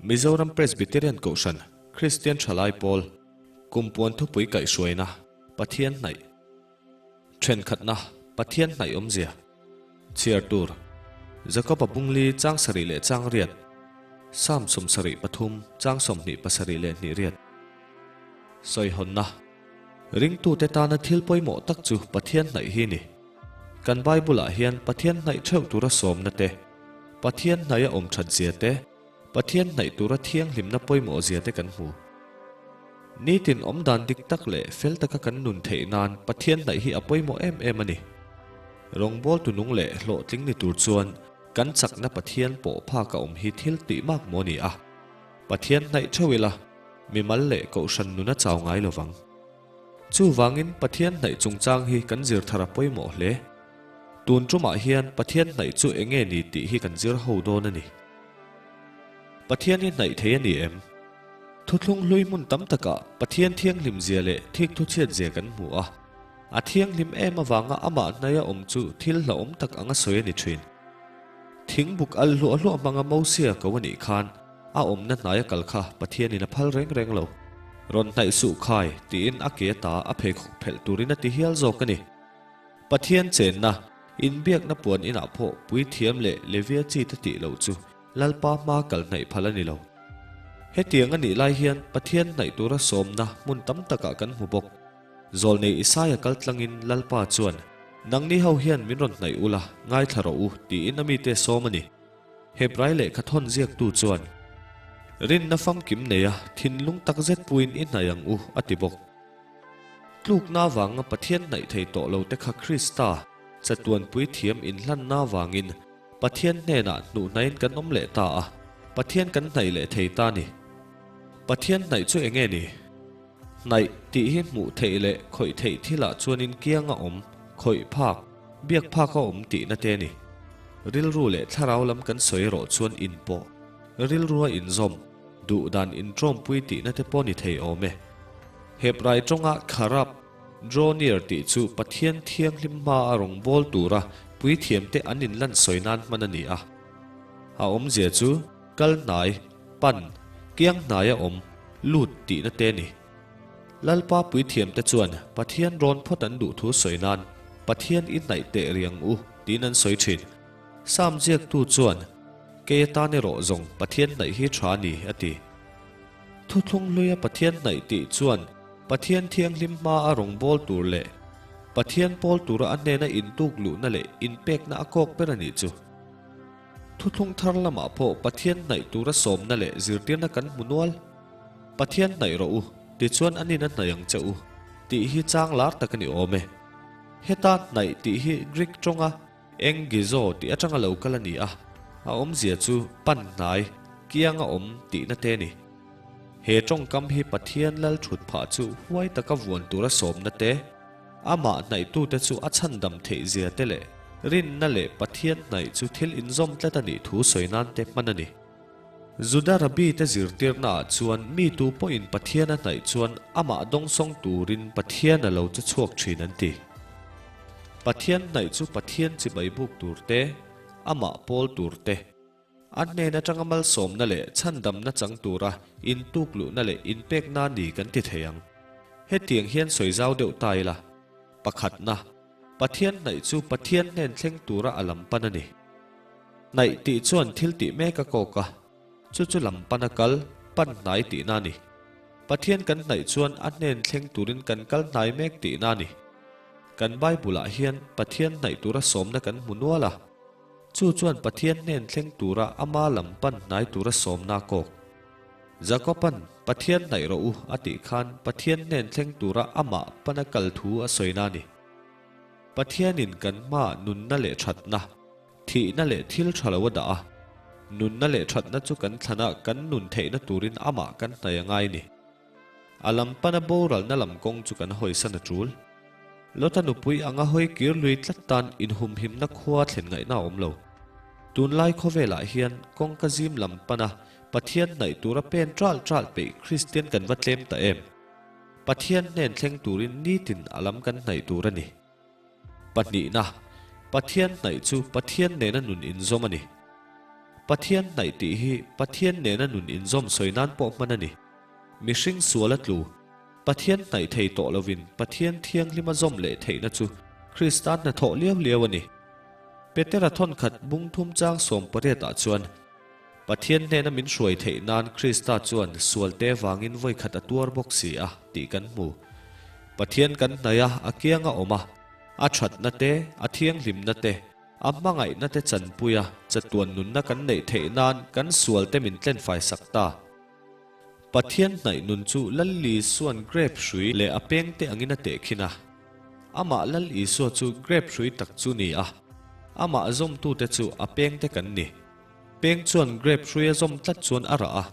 Mizoram Presbyterian Kohhran, Kristian Thalai Pawl, Kumpuan Thupui Kaihhruaina, Pathian Hnaih. Thenkhatna, Pathian hnaih awmzia. Chhiar tur, Jakob-a bungli chang sarih leh chang riat, Psalm 73 chang 27 leh hnih riat. Sawihawnna, Ringtute tana thil pawimawh tak chu Pathian hnaih hi ni. Kan Bible-ah hian Pathian hnaih theuh tura sawmna te, Pathian hnaih a awm that zia te, Pathian hnaih tura thianghlimna pawimawh zia te kan hmu. Nitin awmdan dik tak leh fel taka kan nun theih nan Pathian hnaih hi a pawimawh em em a ni. Rawngbawltu nung leh hlawhtling ni tur chuan kan chakna Pathian pawh phak a awm hi thil tih mak maw ni a? Pathian hnaih theuh ila, mimal leh kohhran nun a chau ngai lo vang. Chuvangin Pathian hnaih chungchang hi kan zir thar a pawimawh hle. Tun tumah hian Pathian hnaih chu eng nge ni tih hi kan zir ho dawn a ni. Pathian hi hnaih thei a ni em? Thuthlung hlui hmun tam takah Pathian thianghlim zia leh thikthu chhiat zia kan hmu a. A thianghlim em avanga amah hnaia awm chu thil hlauhawm tak anga sawi a ni thin. Thingbuk al hluah hluah hmanga Mosia ko a nih khan a awmna hnaia kal kha Pathianin a phal reng reng lo. Rawn hnaih suh khai tiin a ke ata a pheikhawk phelh turin a ti hial zawk a ni. Pathian chenna, inbiakna puan inah pawh puithiam leh Levia chi te tih loh chu Lalpa hma kal hnaih phal a ni lo. Hetiang a nih lai hian Pathian hnaih tura sawmna hmun tam takah kan hmu bawk. Zawlnei Isaia kal tlangin Lalpa chuan, Nangni ho hian min rawn hnaih ula, ngaithla rawh u, tiin a mite sawm a ni. Hebrai lehkha thawn ziaktu chuan, Rinna famkim neia thinlung tak zet puiin i hnaih ang u, a ti bawk. Tlukna avanga Pathian hnaih thei tawh lo te kha Krista chatuanpui thiam inhlanna avangin Pathian hnenah hnuhnaiin kan awm leh ta a, Pathian kan hnaih leh thei ta ni. Pathian hnaih chu eng nge ni? Hnaih tih hi hmuh theih leh khawih theih thilah chuanin kiang a awm, khawih phak, biak phak a awm tihna te ni. Rilru leh thlarau lam kan sawi erawh chuan inpawh, rilrua inzawm, duh dan intawmpui tihna te pawh ni thei awm e. Hebrai tawnga kharap, Draw near tih chu Pathian thianghlim hma a rawn bawl tura puithiamte an inlan sawi nan hman a ni a. A awmzia chu kal hnai, pan, kiang hnaia awm, lut tihna te a ni. Lalpa puithiamte chuan Pathian rawn phawt an duh thu sawi nan Pathian i hnaih teh riang u tiin an sawi thin. Psalm ziaktu chuan, Kei atan erawh zawng Pathian hnaih hi tha a ni, a ti. Thuthlung hluia Pathian hnaih tih chuan Pathian thianghlim hma a rawngbâwl tûr leh Pathian pâwl tûra a hnêna intuk luhna leh inpêkna a kâwk ber a nih chu. Thuthlung thar lamah pawh Pathian hnaih tûra sâwmna leh zirtîrna kan hmu nual. Pathian hnaih rawh u, tichuan a nin a hnaih ang che u, tih hi châng lâr tak a ni awm e. Heta hnaih tih hi Greek tawnga Enggizo tih atanga lo kal a ni a, a awmzia chu pan hnai, kianga awm tihna te a ni. He tawngkam hi Pathian lal thut phah chu huai taka vuan tura sawmna te, amah hnaihtute chu a chhandam theih zia te leh rinna leh Pathian hnaih chu thil inzawm tlat a nih thu sawi nan te hman a ni. Juda Rabbi te zirtirna ah chuan mi tu pawhin Pathian a hnaih chuan amah dawngsawng turin Pathian a lo che chhuak thin an ti. Pathian hnaih chu Pathian chibai buk tur te, amah pawl tur te, A hnen atanga malsawmna leh chhandamna chang tura intukluhna leh inpekna ni kan ti thei ang. Hetiang hian sawi zau deuh ta ila, pakhatna, Pathian hnaih chu Pathian hnen thleng tura a lam pan a ni. Hnaih tih chuan thil tih mek a kawk a, chu chu lam pan a kal, pan hnai tihna a ni. Pathian kan hnaih chuan a hnen thleng turin kan kal hnai mek tihna a ni. Kan Bible-ah hian Pathian hnaih tura sawmna kan hmu nual a. Chu chuan Pathian hnen thleng tura ama lam pan hnai tura sawmna a kawk. Jakoban, Pathian hnaih rawh u, a tih khan Pathian hnen thleng tura amah pana kal thu a sawina a ni. Pathianin kan hmaah nunna leh thatna, thihna leh thil tha lo a dah a. Nunna leh thatna chu kan thlanah kan nun theihna turin amah kan hnaih a ngai ni. A lam pana boralna lam kawng chu kan hawisan a tul. Lota nupui anga hawi kir lui tlat tan inhumhimna khua thlen ngaihna a awm lo. Tunlai khawvelah hian kawngka zim lam pana Pathian hnaih tura pen ṭalh ṭalh peih Kristian kan va tlem ta em? Pathian hnen thleng turin nitin a lam kan hnaih tur a ni. Pahnihna, Pathian hnaih chu Pathian nena nun inzawm a ni. Pathian hnaih tih hi Pathian nena nun inzawm sawi nan pawh hman a ni. Mihring sual a tlu. Pathian hnaih thei tawh lovin Pathian thianghlima zawm leh theihna chu Krista hnathawh liau liau a ni. Petera thawnkhat bung thum chang 18 ah chuan, Pathian hnena min hruai theih nan Krista chuan sualte vangin vawikhat a tuar bawk si a tih kan hmu. Pathian kan hnaih a, a kiang a awm a, a thatna te, a thianghlimna te, a hmangaihna te chanpui a, chatuan nunna kan neih theih nan kan sualte min tlenfai sak ta. Pathian hnaih nun chu Lal Isua'n grep hrui leh a pengte angin a tehkhin a. Amah Lal Isua chu grep hrui tak chu ni a, amah zawmtute chu a pengte kan ni. Peng chuan grep hrui a zawm tlat chuan a rah a,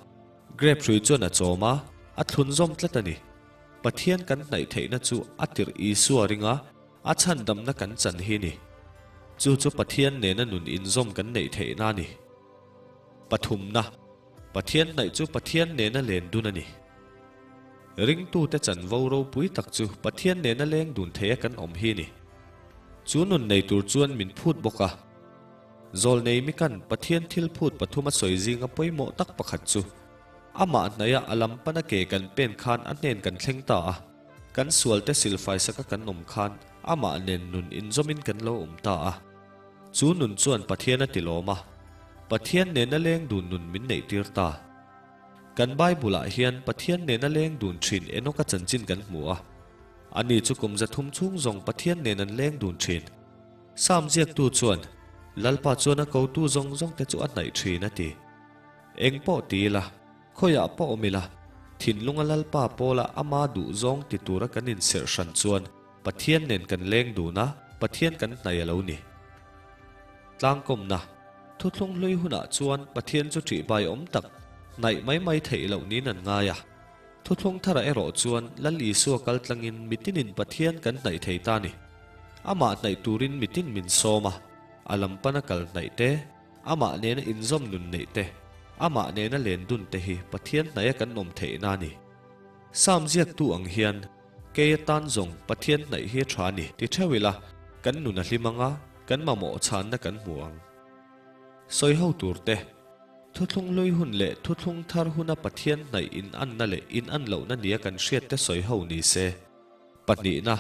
grep hrui chuan a chawm a, a thlun zawm tlat a ni. Pathian kan hnaih theihna chu a tirh Isua ringa a chhandamna kan chan hi ni. Chu chu Pathian nena nun inzawm kan neih theihna a ni. Pathumna. Pathian hnaih chu Pathian nena len dun a ni. Ringtute chanvo ropui tak chu Pathian nena leng dun theia kan awm hi a ni. Chu nun nei tur chuan min phut bawk a. Zawlnei mikan Pathian thil phut pathum a sawi zinga pawimawh tak pakhat chu amah hnaia a lam pana ke kan pen khan a hnen kan thleng ta a, kan sualte silfai saka kan awm khan amah nen nun inzawmin kan lo awm ta a. Chu nun chuan Pathian a ti lawm a, Pathian nena leng dun nun min neih tir ta. Kan Bible-ah hian Pathian nena leng dun thin Enoka chanchin kan hmu a. Ani chu kum 300 chhung zawng Pathian nen an leng dun thin. Psalm ziaktu chuan, Lalpa chuan a kotu zawng zawng te chu a hnaih thin a ti. Eng pawh ti ila, khawiah pawh awm ila, thinlunga Lalpa pawla ama duh zawng ti tura kan inserh hran chuan Pathian nen kan leng dun a, Pathian kan hnaih a lo ni. Tlangkawmna, Thuthlung hlui hunah chuan Pathian chu ṭihbai awm tak, hnaih mai mai theih loh niin an ngai a. Thuthlung tharah erawh chuan Lal Isua kal tlangin mitinin Pathian kan hnaih thei ta ni. Amah hnaih turin mitin min sawm a, a lam pana kal hnaih te, amah nena inzawm nun neih te, amah nena len dun te hi Pathian hnaih a kan awm theihna a ni. Psalm ziaktu ang hian, Kei atan zawng Pathian hnaih hi a tha a ni ti theuh ila, kan nun a hlim ang a, kan mamawh chhanna kan hmu ang. Sawi ho tur te, Thuthlung hlui hun leh thuthlung thar huna Pathian hnaih in anna leh in an lohna nia kan hriat te sawi ho ni se. Pahnihna,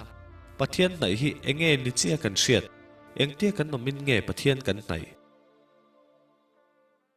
Pathian hnaih hi enge ni chiah kan hriat? Engtia kan awmin nge Pathian kan hnaih?